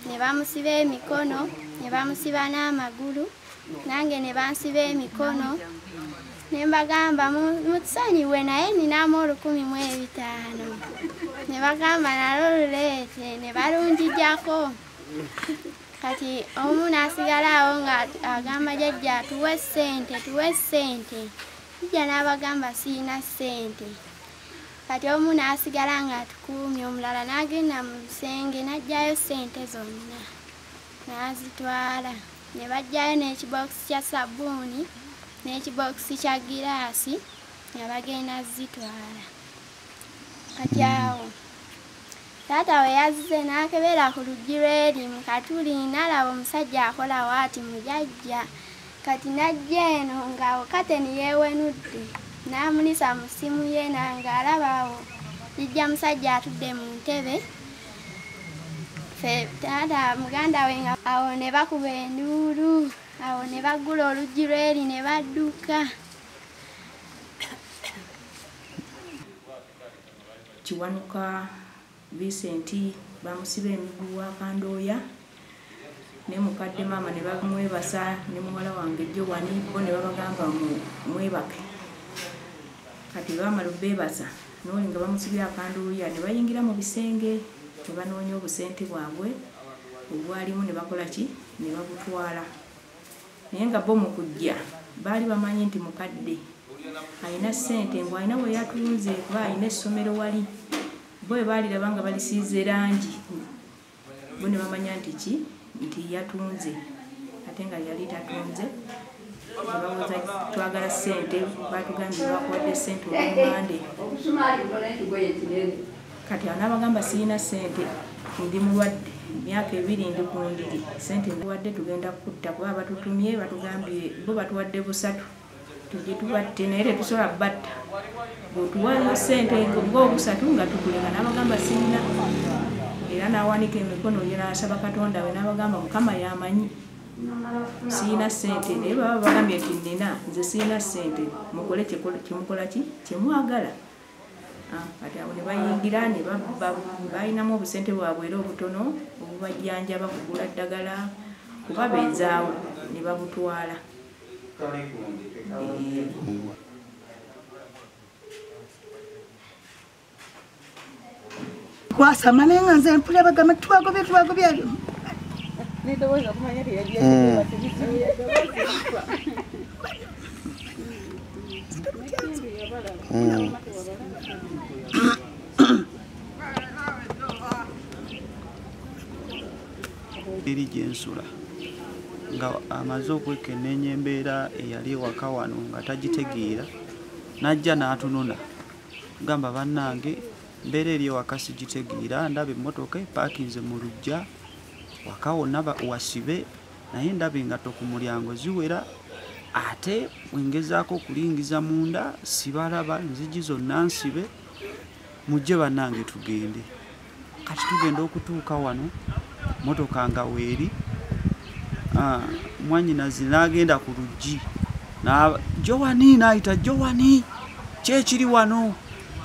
ne bamusiba emikono ne bamusiba n'amagulu nange ne bansiba emikono. Ne mbagamba mutusonyiwe naye ninamu 1,005. Ne bagamba nalwo luleete ne balungigyako. Kati omu n'asigala awo nga agamba jjajja tuwe ssente tuwe ssente. Jjajja n'abagamba siyina ssente. Kati omu n'asigala ng'atukuumye omulala n'agenda mu bisenge n'aggyayo ssente zonna n'azitwala. Ne baggyayo n'ekibookisi kya sabbuuni n'ekibookisi kya giraasi nga bagenda zitwala. Kati awo taata we yazze n'akebera ku luggi lw'eri mu katuli n'alaba omusajja akola waati mujajja. Kati n'ajja eno ng'awo kateni yeewenudde n'amulisa mu ssimu ye ng'alaba awo jjajja musajja atudde mu ntebe. Ffe taata muganda we nga awo ne bakuba enduulu. Awo ne baggula oluggi lw'eri ne badduka. Kiwanuka Vincent bamusiba emiguwa Kandooya ne mukadde maama ne bamwebasa ne muwala wange Jowani bo ne babagamba mwebake. Kati bamala obbeebasa n'oli nga bamusibye Akandooya ne bayingira mu bisenge ne banoonya obusente bwabwe obwalimu ne bakola ki ne babutwala. Naye nga bo mu kujja baali bamanyi nti mukadde alina ssente mbu alina we yatunze kuba alina essomero wali. Bo bwe baaliraba nga balisiize langi bo ne bamanya nti ki nti yatunze ate nga yali tatunze. Balowooza twagala ssente baatugambye bakuwadde ssente olw'omande. Kati awo n'abagamba siyina ssente ndi mulwadde emyaka 2 ndi ku ndiri ssente nkuwadde tugenda kutta kuba batutumye batugambye bo batuwadde 3 tujje tubatte naye tetusobola batta bw'otuwaayo ssente ng'obusatu nga tukuleka. N'abagamba sirina era n'awanika emikono ye n'asaba Katonda we n'abagamba Mukama y'amanyi siyina ssente naye baba bagambye nti nnina nze siyina ssente mukole kyemukola ki kyemwagala. Kati abo ne bayingira ne balinamu obusente bwabwe era obutono obubajjanjaba kugula ddagala kubabeezaawo ne babutwala. Kwasama naye nga nze mpulira bagamba twagobye twagobye. Eri gyensula nga amaze okwekenneenya embeera eyali ewaka wano nga tagitegeera n'ajja n'atununa gamba bannange mbeera eri ewaka sigitegeera ndaba emmotoka epaakinze mu luggya waka wonna wasibe naye ndaba engatto ku mulyango ziwera ate bwengezaako okulingiza munda sibalaba enzigi zonna nsibe mujje bannange tugende. Kati tugenda okutuuka wano motoka nga weeri mwannyinazi n'agenda ku luggi Jowani n'ayita Jowani kyekiri wano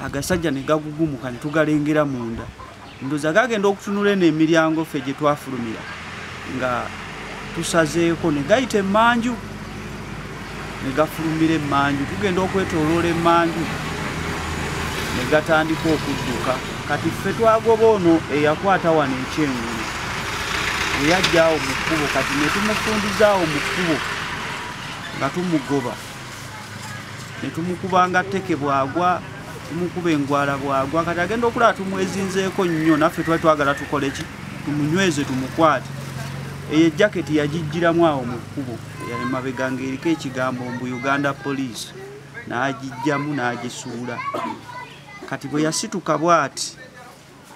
agasajja ne gagugumuka ne tugalengera munda. Ndowooza gagenda okutunula eno emiryango ffe gye twafulumira nga tusazeeko ne gayita emmanju Ne gafulumira emmanju, tugenda okwetooloola emmanju ne gatandika okudduka. Kati ffe twagoba ono eyakwata wano ekyengulu, eyajja awo mu kkubo, kati ne tumufundizaawo mu kkubo nga tumugoba, ne tumukubanga tteke bw'agwa, tumukuba engwala bw'agwa. Kati agenda okulaba tumwezinzeeko nnyo, naffe twali twagala tukole ki, tumunyweze tumukwate. Eyo jaketi yagijjiramu awo mu kkubo, eyali mabega ng'eriko ekigambo mbu Uganda Police, n'agijjamu n'agisuula. Kati bwe yasituka bw'ati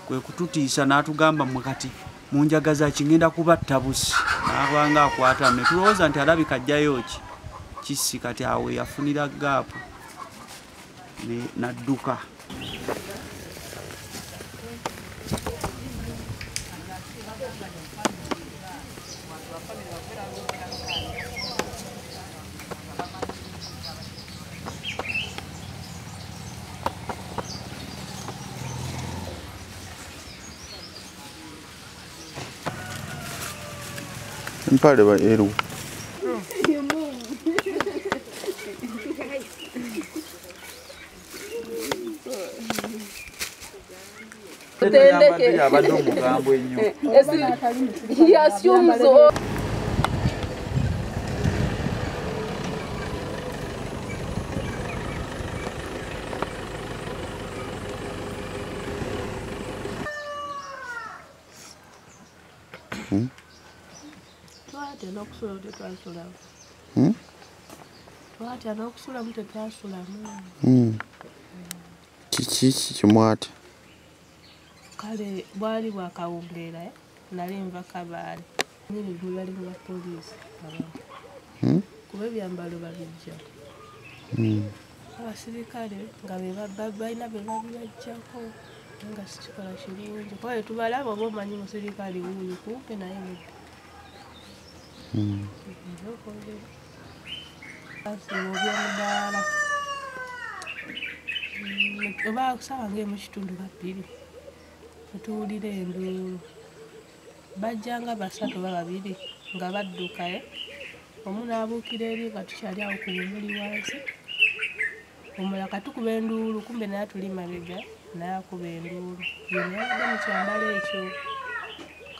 kwe kututiisa n'atugamba mmwe kati munjagaza ki, ngenda kubatta busi. N'abanga akwata ne tulowooza nti alabika ajjayo ki kisi. Kati awo yafunira gaapu n'adduka. Empale ba eru. He assumes all. Twatya n'okusulamu tetwasulamu. Kiki kimwatya? Kale bwali bwakawungeera, nali nva Kabaale. Nyini bali mu bapoliisi abamu. Kuba ebyambalo babijja. Abasirikale nga balina be babibajjako, nga sikikola kirungi. Kuba bwe tubalaba oba omanyi musirikale wuuyo kumpi naye mubbi. Oby'omudaala oba kusaawa ng'emu kitundu ba 2 netuwulira enduulu, bajjanga 3 oba 2 nga badduka, omu n'abuukira eri nga tukyali awo ku bumuli wansi, omulala katukuba enduulu, kumbe naye tuli mabega naye akuba enduulu, yonna yabadde mu kyambalo ekyo.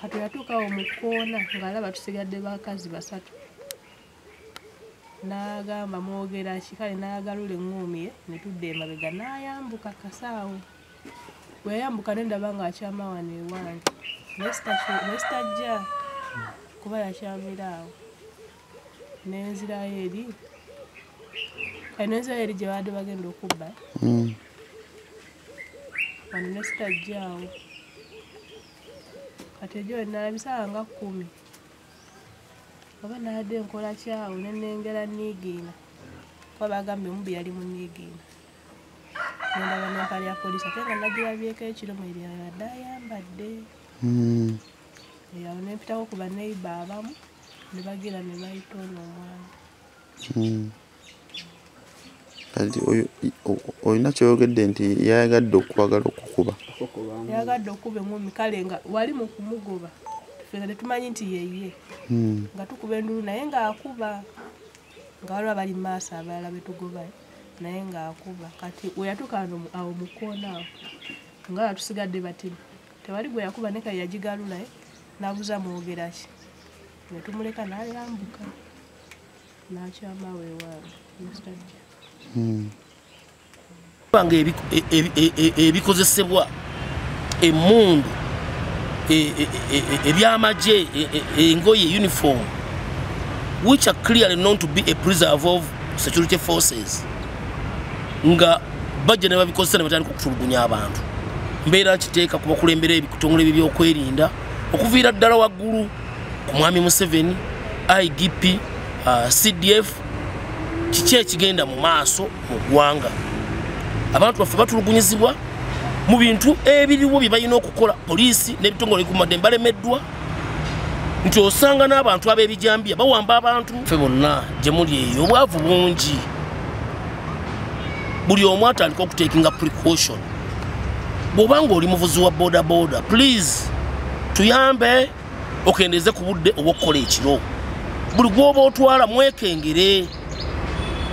Kati yatuuka awo mu kkoona ng'alaba tusigadde bakazi 3, n'agamba mwogera ki, kale n'agalula eŋŋumi ye ne tudda emabega n'ayambuka kasaawo. Bwe yayambuka ne ndaba ng'akyama wano ewange, naye sitajja kuba yakyamira awo. Ne nzirayo eri, kale ne nzirayo eri gye babadde bagenda okubba, wano ne sitajja awo. Kati egyo nalabisaawa nga 10 oba nabadde nkola ki awo ne nnengera Niigiina, kuba bagambye omubbi yali mu Niigiina. Ne ndaba n'empale ya poliisi ate nga nagirabyeko ekiro mweri yabadde ayambadde. Awo ne mpitako ku baneighbour abamu ne bagenda ne bayita ono omwana. Kati olina ky'oyogedde nti yayagadde okwagala okukuba. Yayagadde okukuba eŋŋumi, kale nga wali mu kumugoba ffe nga tetumanyi nti ye ye, nga tukuba enduulu naye ng'akuba, nga waliwo abali mu maaso abalala be tugoba naye ng'akuba. Kati we yatuuka awo mu kkoona awo nga tusigadde batini, tewali gwe yakuba ne kale yagigalula n'abuuza mwogera ki, ne tumuleka n'ayambuka n'akyama awo ewaabwe ne sitajja. Nga ebikozesebwa, emmundu, ebyamagye, engoye, uniform, which are clearly known to be a preserve of security forces, nga bajja ne babikozesa ne batandika okutulugunya abantu. Mbeera nkiteeka ku bakulembera ebitongole by'ebyokwerinda okuviira ddala waggulu ku Mwami Museveni, IGP, CDF, kiki ekigenda mu maaso mu ggwanga. Abantu baffe batulugunyizibwa mu bintu ebiriwo bye balina okukola. Poliisi n'ebitongole ebikuumaddembe balemeddwa, nti osanga n'abantu ab'ebijambiya bawamba abantu. Ffe bonna gye muli eyo obwavu bungi, buli omu atandika okuteekinga precaution. Bw'oba ng'oli muvuzi wa boda boda, please tuyambe okendeeze ku budde obw'okukola ekiro. Buli gw'oba otwala mwekengere.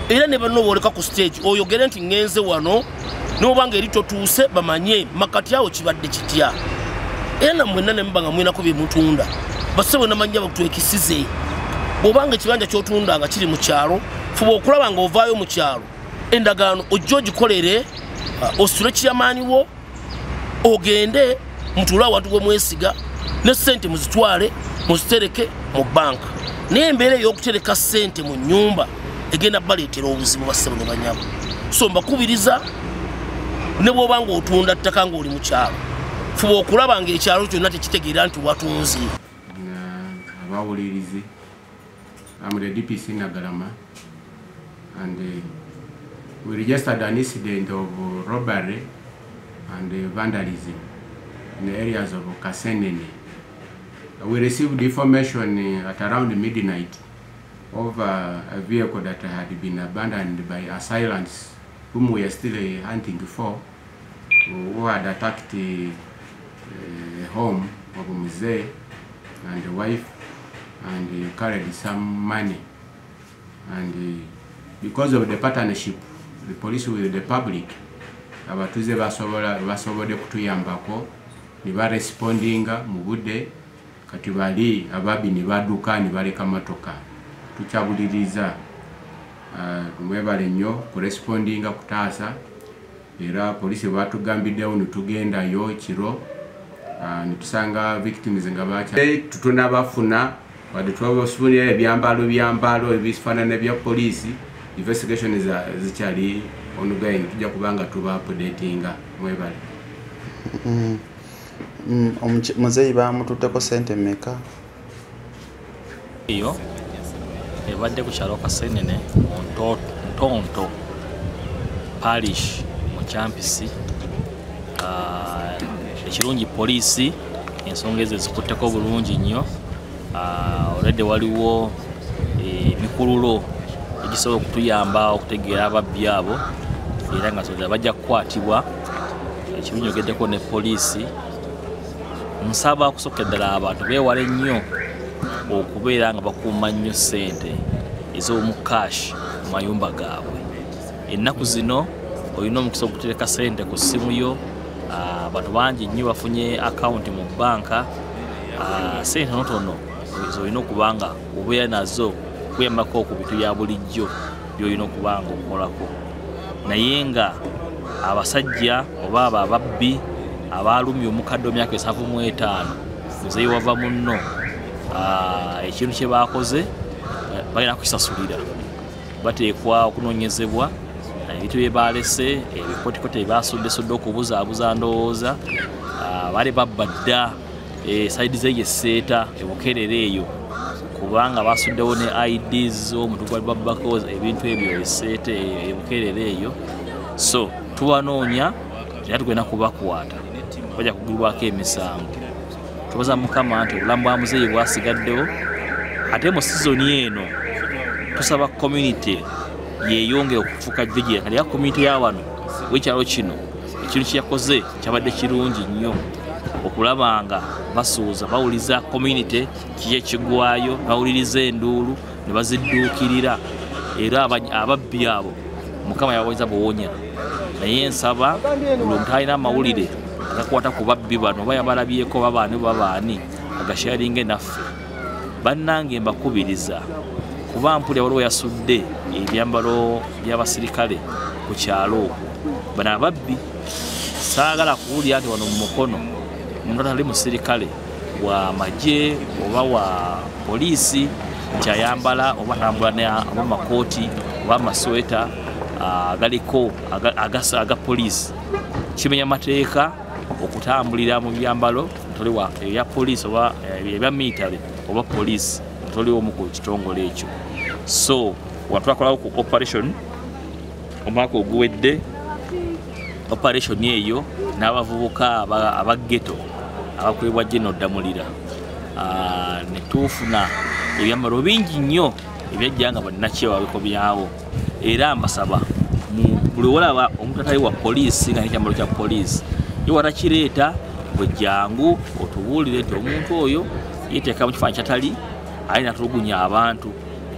Era ne banno booleka ku stage oyogere nti ngenze wano n'obanga eri totuuse bamanye makati awo kibadde kitya. Era nammwenna ne muba nga mulinako bye mutunda, bassebo namanya batwekisize. Bw'obanga ekibanja ky'otunda nga kiri mu kyalo, fuba okulaba ng'ovaayo mu kyalo, endagaano ojje ogikolere, ositule kiyamaani wo, ogende mutuule awantu we mwesiga, ne ssente muzitwale muzitereke mu banka. Naye embeera ey'okutereka ssente mu nnyumba egenda baleetera obuzibu bassebo ne bannyabo. So mbakubiriza ne bw'oba ng'otunda ttaka ng'oli mu kyalo, fuba okulaba ng'ekyalo kyonna tekitegeera nti watunze. Abawulirizi, I'm the DPC Nagalama, and we registered an incident of robbery and vandalism in the areas of Kasenene. We received information at around midnight of a vehicle that had been abandoned by assailants whom we are still hunting for, who had attacked the home of Mzee and the wife and carried some money. And because of the partnership, the police with the public, abatuze basobodde kutuyambako ne barespondinga mu budde. Kati bali ababi ne badduka ne baleka matoka. Tukyabuliriza mwebale nnyo kurespondinga kutaasa, era poliisi batugambiddewo ne tugendayo kiro ne tusanga victims nga bakya tutunabafuna wadde twabafunira ebyambalo ebifaanana bya poliisi. Investigation zikyali ongoing, tujja kubanga tuba updatinga. Mwebale. Muzeeyi bamututteko ssente mmeka? Eyo ebadde ku kyalo Kasenene mu Ntonto Parish mu Kyampisi. Ekirungi poliisi ensonga ezo zikutteko bulungi nnyo. Already waliwo emikululo egisobola okutuyamba okutegeera ababbi abo, era nga soza bajja kukwatibwa. Ekirungi ogeddeko ne poliisi. Nsaba okusooka ddala abantu beewale nnyo okubeera nga bakuuma nnyo ssente ez'omu cash mu mayumba gaabwe. Ennaku zino olina omukisa okutereka ssente ku ssimu yo. Abantu bangi nnyo bafunye akawunti mu bbanka. Ssente ntono z'olina okuba nga obeera nazo kuyambako ku bintu bya bulijjo by'olina okuba nga okolako. Naye nga abasajja oba abo ababbi abaalumye omukadde w'emyaka 75 Muzeeyi wava munno, ekintu kye baakoze balina kukisasulira. Bateekwa okunoonyezebwa ebintu bye baalese, ebikotikoti bye basuddesudde okubuzaabuza ndowooza. Baali babba dda sayidi z'eyo esseeta ebukerere eyo, kubanga basuddewo ne IDs z'omuntu gwali babbako ebintu ebyo esseeta ebukerere eyo. So tubanoonya era tugenda kubakwata, bajja kugulwako emisango. Tubaza Mukama nti obulamu bwa muzeeyi bwasigaddewo. Ate mu sizoni eno tusaba community yeeyongere okufuuka vigilant. Kati ya community ya wano w'ekyalo kino ekintu kye yakoze kyabadde kirungi nnyo okulaba nga basuuza bawuliza community kiki ekigwayo, bawuliriza enduulu ne bazidduukirira, era ababbi abo Mukama yabaweza buwonya. Naye nsaba buli omuntu alina amawulire agakwata ku babbi bano oba yabalabyeko babaani babaani agasharinge naffe. Bannange mbakubiriza kuba mpulira waliwo yasudde ebyambalo by'abasirikale ku kyalo okwo. Bano ababbi saagala kuwulira nti wano mu Mukono omuntu atali musirikale wa magye oba wa poliisi nti ayambala oba atambula oba makooti oba amasweta agaliko aga poliisi. Kimenya mateeka okutambulira mu byambalo ntoli wa ebya poliisi oba ebya military oba poliisi ntoli omu ku kitongole ekyo. So watwakolawo ku operation omwaka oguwedde, operation eyo n'abavubuka aba ghetto abakulebwa General Ddamulira, ne tufuna ebyambalo bingi nnyo ebyajja nga bannakyewa babikomyawo. Era mbasaba buli wolaba omuntu atali wa poliisi nga n'ekyambalo kya poliisi ye watakireeta bwe jangu otubuulire nti omuntu oyo yeeteeka mu kifaananyi kyatali, ali natulugunya abantu,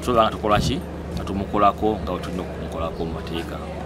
tulaba nga tukola ki nga tumukolako nga bwe tulina okumukola. okubakolako mu mateeka.